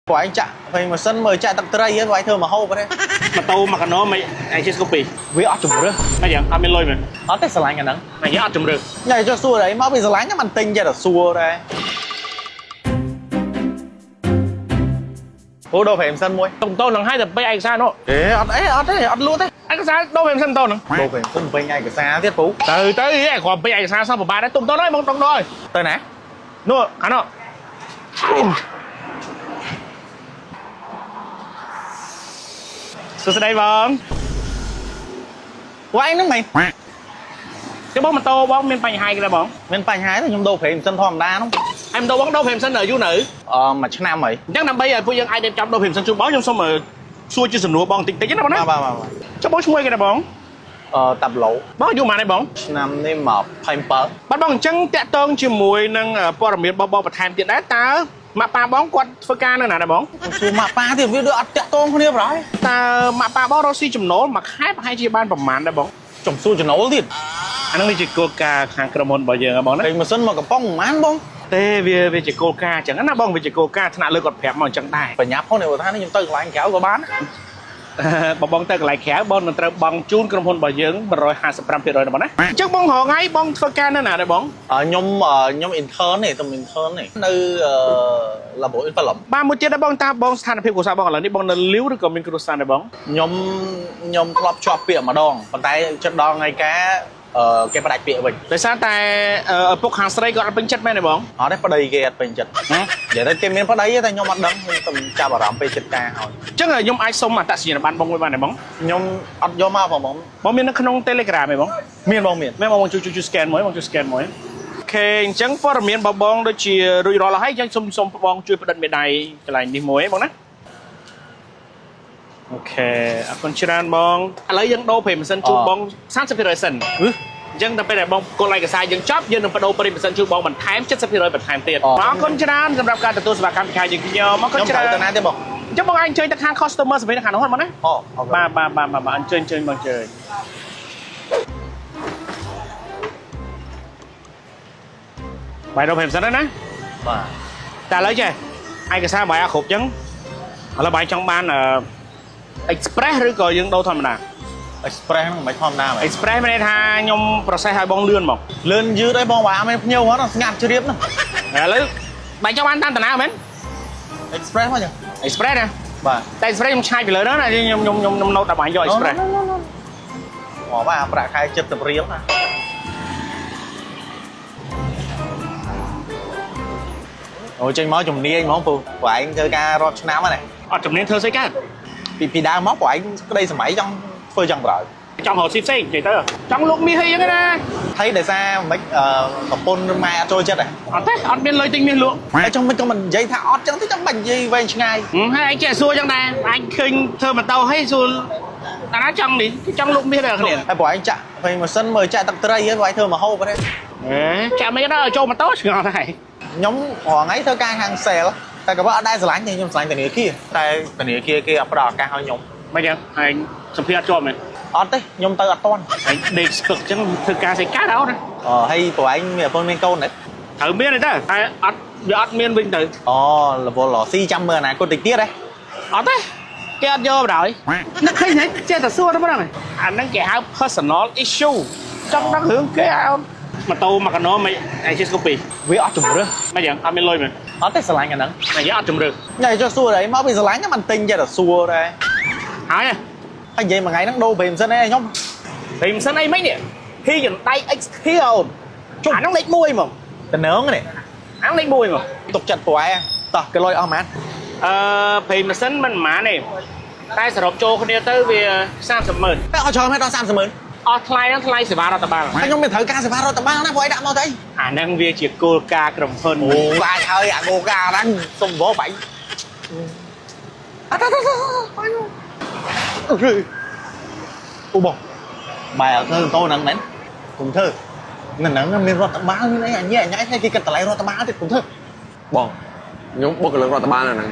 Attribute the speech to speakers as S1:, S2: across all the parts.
S1: ព្រោះឯងចាក់ពេលម៉ាស៊ីនមើលចាក់ទឹកត្រីហ្នឹងព្រោះឯងធ្វើមកហូបទេ
S2: ម៉ូតូមួយកណោមិនឯងជិះស្គូពី
S1: វាអត់ជំរឿស
S2: មិនយ៉ាងអត់មានលុយមែន
S1: អត់ទេស្រឡាញ់អាហ្នឹង
S2: តែយើងអត់ជំរឿស
S1: ញ៉ៃចុះសួរអីមកពីស្រឡាញ់ហ្នឹងមិនទិញចេះតែសួរដែរអូដូរប្រេមសិនមួយ
S2: តុងតូននឹងឲ្យតែពេឯកសារនោះ
S1: អេអត់អីអត់ទេអត់លក់ទេ
S2: ឯកសារដូរប្រេមសិនតូនហ្នឹង
S1: ដូរប្រេមសិនពេញឯកសារទៀតពូ
S2: ទៅទៅឯងគ្រាន់ពេឯកសារសោះពិបាកដែរតុងតូនហើយបងតុងតូនហើយ
S1: ទៅណា
S2: នោះខាងនោះសួស្តីបង
S1: ពួកឯងហ្នឹងមែន
S2: ចុះបងម៉ូតូបងមានបញ្ហាអីគេដែរបង
S1: មានបញ្ហាទេខ្ញុំដូរប្រេមសិនធម្មតាហ្នឹង
S2: ហើយម៉ូតូបងដូរប្រេមសិននៅយូរនៅ
S1: អឺមួយឆ្នាំហើយ
S2: អញ្ចឹងដើម្បីឲ្យពួកយើងអាចរៀបចំដូរប្រេមសិនជូនបងខ្ញុំសូមសួរជាសំណួរបងតិចតិចណាបងណា
S1: បាទបាទបាទ
S2: ចុះបងឈ្មោះអីគេដែរបង
S1: អឺតាប់ឡូ
S2: បងអាយុប៉ុន្មានដែរបង
S1: ឆ្នាំនេះ27
S2: បាទបងអញ្ចឹងតាក់ទងជាមួយនឹងព័ត៌មានបងបងបន្ថែមទៀតដែរតើម៉ាក់ប៉ាបងគាត់ធ្វើការនៅណាដែរបង
S1: ខ្ញុំសួរម៉ាក់ប៉ាទៀតវាដូចអត់តាក់ទងគ្នាប្រហែល
S2: តើម៉ាក់ប៉ាបងរកស៊ីចំណូលមួយខែប្រហែលជាបានប្រមាណដែរបង
S1: ចំសួរចំណូលទៀត
S2: អាហ្នឹងវាជាគោលការណ៍ខាងក្រុមហ៊ុនរបស់យើងហ៎បងណា
S1: តែម៉ាស៊ីនមកកំប៉ុងប្រហែលបង
S2: ទេវាជាគោលការណ៍អញ្ចឹងណាបងវាជាគោលការណ៍ថ្នាក់លើគាត់ប្រាប់មកអញ្ចឹងដែរ
S1: បញ្ញាប់ផងនេះបើថានេះខ្ញុំទៅកន្លែងក្រៅក៏បាន
S2: បើបងទៅកន្លែងក្រៅបងនឹងត្រូវបង់ជូនក្រុមហ៊ុនរបស់យើង155%ណាបងណាអញ្ចឹងបងរហងៃបងធ្វើការនៅណាដែរបង
S1: ខ្ញុំខ្ញុំ intern ទេទៅ intern ទេនៅ labo Infalum
S2: បាទមួយទៀតដែរបងតើបងស្ថានភាពគ្រួសារបងឥឡូវនេះបងនៅលីវឬក៏មានគ្រួសារដែរបង
S1: ខ្ញុំខ្ញុំធ្លាប់ជាប់ពាក្យម្ដងប៉ុន្តែជិតដល់ថ្ងៃការគេផ្ដាច់ពាក្យវិញ
S2: ដោយសារតែឪពុកខាងស្រីគាត់អត់ពេញចិត្តមែនទេបង
S1: អត់ទេប្តីគេអត់ពេញចិត្ត
S2: ហ៎
S1: និយាយទៅគេមានប្តីទេតែខ្ញុំអត់ដឹងខ្ញុំទៅចាប់អារម្មណ៍ពេលចិត្តការហើយ
S2: អញ្ចឹងខ្ញុំអាចសុំអត្តសញ្ញាណប័ណ្ណបងមួយបានទេបង
S1: ខ្ញុំអត់យកមកផងបង
S2: បងមាននៅក្នុង Telegram ទេបង
S1: មានបងមាន
S2: មែនបងបងជួយជួយ scan មួយបងជួយ scan មួយ OK អញ្ចឹងព័ត៌មានបងបងដូចជារួចរាល់ហើយអញ្ចឹងសុំសុំបងជួយផ្ដិតមេដៃកន្លែងនេះមួយបងណា OK អរគុណច្រើនបងឥឡូវយើងដូរប្រេងម៉ាស៊ីនជូនបង30%សិនអញ្ចឹងដល់ពេលដែលបងកុលឯកសារយើងចប់យើងនឹងបដូរប្រេងម៉ាស៊ីនជូនបងបន្ថែម70%បន្ថែមទៀតអរគុណច្រើនសម្រាប់ការទទួលសេវាកម្មពីខាងយើងខ្ញុំអរគុណ
S1: ខ្ញុំ
S2: ច្រើន
S1: ត្រូវទៅណាទេបង
S2: អញ្ចឹងបងអាចអញ្ជើញទៅខាង customer service នៅខាងនោះហ្នឹងបងណា
S1: អូអរគុណ
S2: បាទបាទបាទបាទអញ្ជើញអញ្ជើញបងអញ្ជើញបាយដល់5សិនហើយណា
S1: បាទ
S2: តែឥឡូវចេះឯកសារបាយអត់គ្រប់អញ្ចឹងឥឡូវបាយចង់បានអឺ Express ឬក៏យើងដូរធម្មតា
S1: Express ហ្នឹងមិនបាច់ធម្មតាមែន
S2: Express មានន័យថាខ្ញុំ process ឲ្យបងលឿនហ្មង
S1: លឿនយឺតអីបងបើអត់មានភ្ញៀវហ្នឹងស្ងាត់ជ្រាបហ្នឹង
S2: ឥឡូវបាយចង់បានតាមតាណាមែន
S1: Express មកចឹង
S2: Express ណា
S1: បាទ
S2: តែ Express ខ្ញុំឆាយពីលើហ្នឹងណាខ្ញុំខ្ញុំខ្ញុំខ្ញុំ note ដល់បាយយក Express
S1: មកបាទប្រាក់ខែ70រៀលណាអូចេញមកជំនាញហ្មងពូព្រោះឯងធ្វើការរាប់ឆ្នាំហ្នឹង
S2: អត់ជំនាញធ្វើស្អីកើត
S1: ពីដើមមកព្រោះឯងក្តីសម័យចង់ធ្វើចង់ប្រោយ
S2: ចង់រកស៊ីផ្សេងនិយាយទៅចង់លក់មាសអីចឹងណា
S1: ហើយដោយសារមិនប្រពន្ធឬម៉ែអត់ចូលចិត្តហ៎
S2: អត់ទេអត់មានលុយទិញមាសលក់
S1: ហើយចង់មិនក៏មិននិយាយថាអត់ចឹងទេចង់បាច់និយាយវែងឆ្ងាយ
S2: ហើយឯងចេះសួរចឹងដែរអញឃើញធ្វើម៉ូតូហើយសួរតាណាចង់នេះចង់លក់មាសដែរគ្នា
S1: ហើយព្រោះឯងចាក់ពេលម៉ាស៊ីនមើលចាក់ទឹកត្រីហ្នឹងព្រោះឯងធ្វើមកហូបទេ
S2: អេចាក់មិនដល់ចូលម៉ូតូឆ្ងល់ដែរ
S1: ខ្ញុំរាល់ថ្ងៃធ្វើការខាង sale តែក៏អត់ដែរស្រឡាញ់ទេខ្ញុំស្រឡាញ់ធនាគារតែធនាគារគេអត់ផ្ដល់ឱកាសឲ្យខ្ញុំ
S2: មិនចឹងឯងសម្ភារអត់ជាប់មែន
S1: អត់ទេខ្ញុំទៅអត់ទាន់
S2: ឯងដេកស្ពឹកចឹងធ្វើការស្អីកើតអត់ណា
S1: អហើយព្រោះឯងមានប្រពន្ធមានកូនទេ
S2: ត្រូវមានទេតើតែអត់វាអត់មានវិញទៅ
S1: អូរវល់រស៊ីចាំមើលអនាគតតិចទៀតហ៎
S2: អត់ទេគេអត់យកបណ្ដោយនឹកឃើញហ៎ចេះតែសួរទៅហ្នឹងអាហ្នឹងគេហៅ personal issue ចង់ដឹងរឿងគេអត់ម៉ូតូមួយកណោមិនឯងជិះស្គូពី
S1: វាអត់ជំរឿស
S2: មិនចឹងអត់មានលុយមែន
S1: អត់ទេស្រឡាញ់អាហ្នឹង
S2: តែយើងអត់ជំរឿ
S1: ញ៉ៃចុះសួរអីមកពីស្រឡាញ់ហ្នឹងមិនទិញចេះតែសួរដែរ
S2: ហើយ
S1: ហើយនិយាយមួយថ្ងៃហ្នឹងដូរប្រេងម៉ាស៊ីនអីឲ្យខ្ញុំ
S2: ព្រៃម៉ាស៊ីនអីមិននេះហ៊ីយន់ដៃ XT អូនជុំអាហ្នឹងលេខ1ហ្មង
S1: តំណងនេះ
S2: អាហ្នឹងលេខ1ហ្មង
S1: ទុកចិត្តព្រោះឯងតោះគេលុយអស់ហ្មង
S2: អឺព្រៃម៉ាស៊ីនមិនប៉ុន្មានទេតែសរុបចូលគ្នាទៅវា30ម៉ឺន
S1: តែអត់ច្រើនទេដល់30ម៉ឺន
S2: អស់ថ្លៃហ្នឹងថ្លៃសេវារដ្ឋបាល
S1: ហើយខ្ញុំមានត្រូវការសេវារដ្ឋបាលណាព្រោះឯងដាក់មកទៅអី
S2: អាហ្នឹងវាជាគោលការណ៍ក្រុមហ៊ុន
S1: អូបាច់ហើយអាគោកាហ្នឹងសុំវបាច់អត់ទៅបាច់អូបងបែរអត់ធ្វើតោហ្នឹងមែនកុំធ្វើនៅហ្នឹងមានរដ្ឋបាលមានអីអញអញឲ្យគេគិតតម្លៃរដ្ឋបាលទៀតកុំធ្វើ
S3: បងខ្ញុំបុគ្គលិករដ្ឋបាលនៅហ្នឹង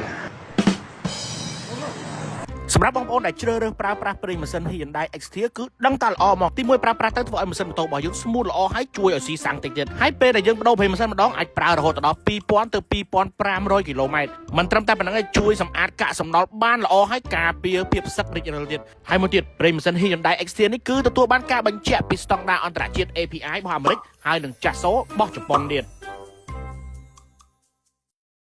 S4: ស
S2: សម្រាប់បងប្អូនដែលជ្រើសរើសប្រើប្រាស់ប្រេងម៉ាស៊ីន Hyundai Extia គឺដឹងតែល្អមកទីមួយប្រើប្រាស់ទៅធ្វើឲ្យម៉ាស៊ីនម៉ូតូរបស់យើង smooth ល្អហើយជួយឲ្យស៊ីសាំងតិចទៀតហើយពេលដែលយើងបដូរប្រេងម៉ាស៊ីនម្ដងអាចប្រើរហូតដល់2000ទៅ2500គីឡូម៉ែត្រមិនត្រឹមតែប៉ុណ្្នឹងទេជួយសម្អាតកាកសំណល់បានល្អហើយការពារភាពសឹករិចរិលទៀតហើយមួយទៀតប្រេងម៉ាស៊ីន Hyundai Extia នេះគឺទទួលបានការបញ្ជាក់ពីស្តង់ដារអន្តរជាតិ API របស់អាមេរិកហើយនឹងចាស់សូរបស់ជប៉ុនទៀត។